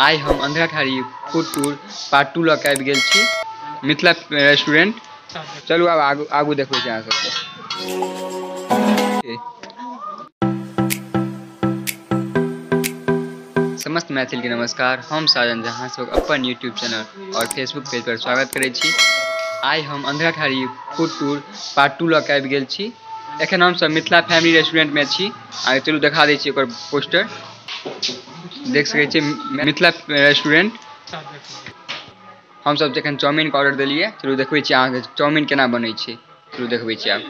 आइ हम Andhratharhi food tour part 2 लऽ के आबि गेल छी मिथिला रेस्टोरेंट। चलू आब आगू आगू देखबै छी अहाँ सबके। समस्त मैथिल के नमस्कार, हम साजन जहाँ सब अपन यूट्यूब चैनल और फेसबुक पेज पर स्वागत करै छी। आइ हम अंधराठाढ़ी फूड टूर पार्ट 2 लऽ के आबि गेल छी। एखन हम सब मिथिला फैमिली रेस्टोरेंट में छी। आ चलू देखा दै छी ओकर पोस्टर। देख सकै छी मिथिला रेस्टोरेंट। हम सब जखन चाउमीन के ऑर्डर देलियै, चलू देखबै छी अहाँके चाउमीन केना बनै छै। चलू देखबै छी आब।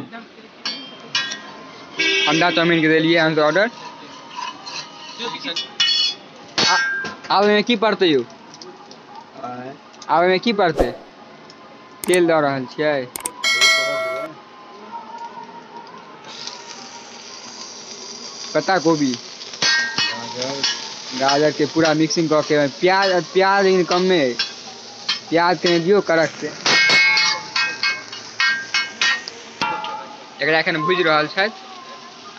अंडा चाउमीन के देलियै हम सब ऑर्डर। आब एहिमे की पड़तै यौ? आब एहिमे की पड़तै? तेल दऽ रहल छियै। पत्ता गोभी गाजर के पूरा मिक्सिंग कऽ के प्याज, प्याज लेकिन कमे, प्याज कने दियौ कड़क से। एकरा एखन भुजि रहल छथि।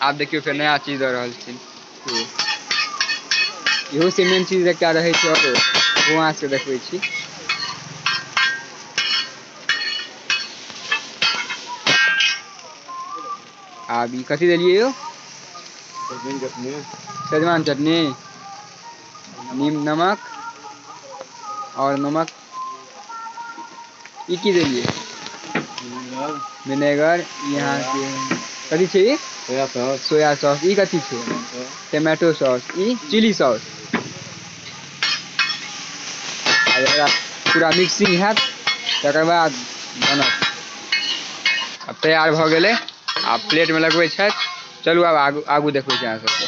आब देखियौ फेर नया चीज दऽ रहल छथिन। इहो से मेन चीज एकटा रहै छै और ओ अहाँ सबके देखबै छी। आब ई कथी देलियै यौ? सजमनि चटनी, नीम नमक और नमक। ई की देलियै? विनेगर। यहाँ के कथी छै? Soya sauce. Soya sauce. ई कथी छै? Tomato sauce. ई चिली सॉस। आ एकरा पूरा मिक्सिंग हैत तकर बाद बनत। आब तैयार भऽ गेलै। आब प्लेटमे लगबै छथि। चलू आब आगू आगू देखबै छी अहाँ सबके।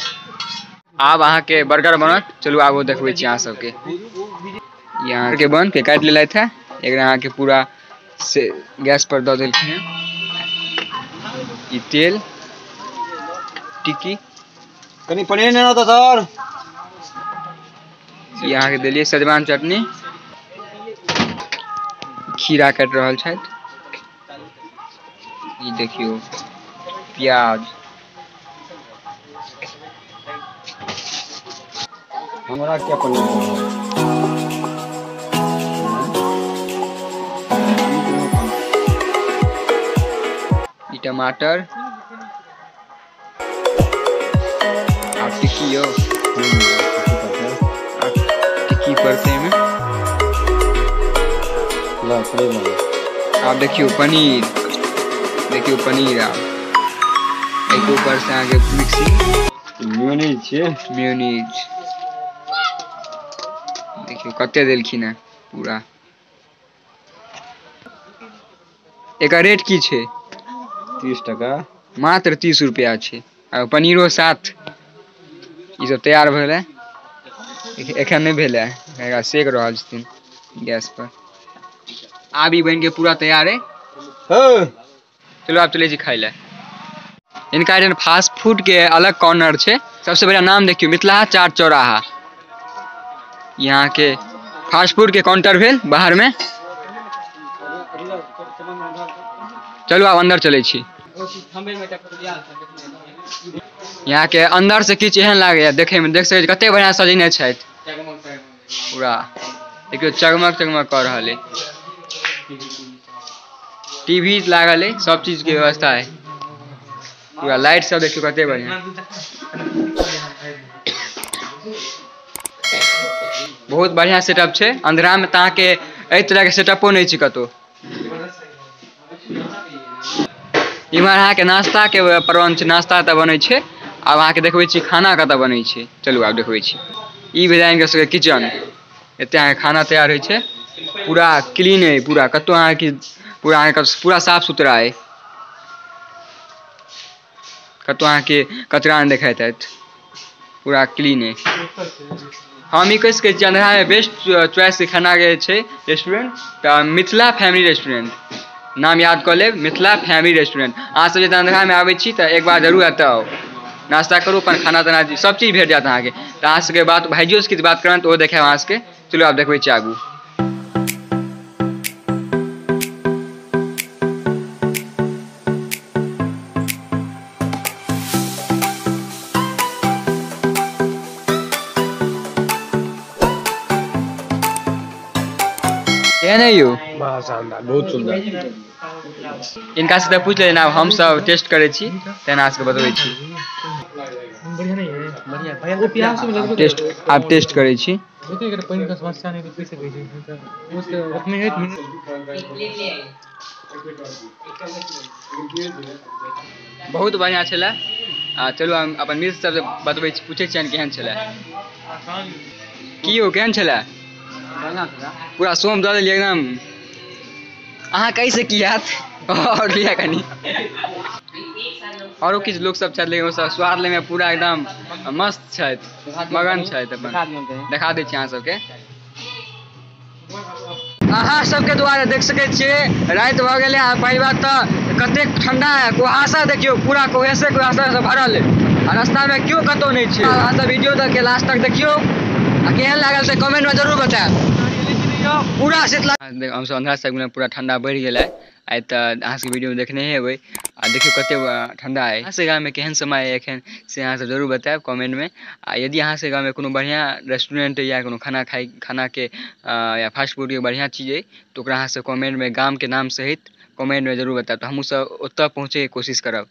आब अहाँके बर्गर बनत। चलू आगू देखबै छी अहाँ सबके। ई अहाँके बन के काटि लेलथि है। एकरा अहाँके पूरा से गैस पर दऽ देलखिन हेँ। ई तेल टिक्की कनि पनीर नेना तऽ सर। ई अहाँके देलियै सजमनि चटनी। खीरा काटि रहल छथि। ई देखियौ प्याज। हमरा क्या पनीर? ई टमाटर आ टिक्की यौ। टिक्की पड़तै एहिमे। आब देखियौ पनीर, देखियौ पनीर। आब एहिके ऊपर से अहाँके मिक्सिंग म्योनीज छै। म्योनीज देखियौ कते देलखिन हेँ पूरा। एकर रेट की छै? 30 टका। मात्र 30 रुपया छै। आ पनीरो साथ। ई सब तैयार भेलै, एखन नहि भेलै, एकरा सेक रहल छथिन गैस पर। आब ई बनि के पूरा तैयार है। चलू आब चलै छी खाय लए। इनका एहन फास्ट फूड के अलग कॉर्नर छै। सबसे बड़ा नाम देखियौ मिथिला चाट चौराहा। यहाँ के फास्ट फूड के काउंटर भेल बाहर में। चलू आब अंदर चलै छी। यहाँ के अंदर से किछु एहन लागैया देखे में। देख सकै छी कते बढ़िया सजेने छथि पूरा। देखियौ चगमग चगमग कऽ रहल है। टीवी लागल है, सब चीज के व्यवस्था है पूरा। लाइट सब देखियौ कते बढ़िया। बहुत बढ़िया सेटअप छै। अंधरा में तऽ अहाँके एहि तरह के सेटअपो नहि छै कतौ। इम्हर अहाँके नाश्ता के प्रबंध छै, नाश्ता तऽ बनै छै। आब अहाँके देखबै छी खाना कतऽ बनै छै। चलू आब देखबै छी। ई भेलै अहाँके सबके किचन। एते अहाँके खाना तैयार होइ छै। पूरा क्लीन है पूरा, कतौ अहाँके पूरा अहाँके पूरा साफ सुथरा है। कतौ अहाँके कचरा नहि देखाइत हैत, पूरा क्लीन है। हम ई कहि सकै छी अंधरामे बेस्ट चॉइस के खाना के छै रेस्टोरेंट तऽ मिथिला फैमिली रेस्टोरेंट। नाम याद कऽ लेब, मिथिला फैमिली रेस्टोरेंट। अहाँ सब जब अंधरामे आबै छी तऽ एक बार जरूर एतऽ आउ, नाश्ता करू, अपन खाना ताना सब चीज भेट जायत अहाँके। तऽ अहाँ सबके बात भाइजियो से किछु बात करब तऽ ओ देखायब अहाँ सबके। चलू आब देखबै छी आगू। केहन है यौ? बड़ा शानदार, बहुत सुंदर। इनका से तऽ पूछि लेना, हम सब टेस्ट करै छी तेना अहाँ सबके बतबै छी। टेस्ट आब टेस्ट करै छी। बहुत बढ़िआँ छलै। आ चलू हम अपन मित्र सबसँ बतबै छी, पूछै छियनि केहन छलै। की यौ केहन छलै? पूरा सोम दऽ देलियै एकदम। अहाँ कैसे की हैत आओर लिअ कनि। आओरो किछु लोक सब छथि, लेकिन ओसब स्वाद लैमे पूरा एकदम मस्त छथि, मगन छथि अपन। देखा दै छी अहाँ सबके। अहाँ सबके दुआरे देख सकै छियै राति भऽ गेलै। आ पहिल बात तऽ कतेक ठंडा है, कुहासा देखियौ पूरा कुहेसे कुहासा से भरल है आ रास्तामे केओ कतहु नहि छै। अहाँ सब वीडियो के लास्ट तक देखियौ आ केहन लागल से कमेंटमे जरूर बतायब। पूरा शीतला हमसब अन्धरा साइडमे पूरा ठंडा बढ़ि गेलै आइ, तऽ अहाँ सबके वीडियोमे देखने हेबै। आ देखियौ कतेक ठंडा है। अहाँ सबके गाममे केहन समय है एखन से अहाँ सब जरूर बतायब कमेंटमे। आ यदि अहाँ सबके गाममे कोनो बढ़िआँ रेस्टोरेंट या कोनो खाना खाइ खानाके या फास्ट फूडके बढ़िआँ चीज अइ तऽ ओकरा अहाँ सब कमेंटमे गामके नाम सहित कमेंटमे जरूर बतायब, तऽ हमहूँ सब ओतऽ पहुँचैके कोशिश करब।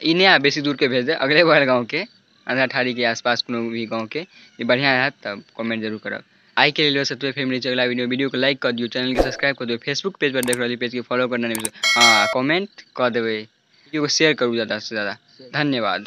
ई नहि बेसी दूरके भेज देब, अगले बगल गाँवके अंधराठाढ़ीके आसपास कोनो भी गाँवके जे बढ़िआँ हैत तऽ कमेंट जरूर करब। आइ के लेल बस एतबे। फेर मिलै छै अगला वीडियो। वीडियो को लाइक कर दियौ, चैनल के सब्सक्राइब कर दियौ, फेसबुक पेज पर देख रहल पेज के फॉलो करना नहीं बिसरू, हाँ कमेंट कऽ देबै, वीडियो को शेयर करू ज़्यादा से ज़्यादा। धन्यवाद।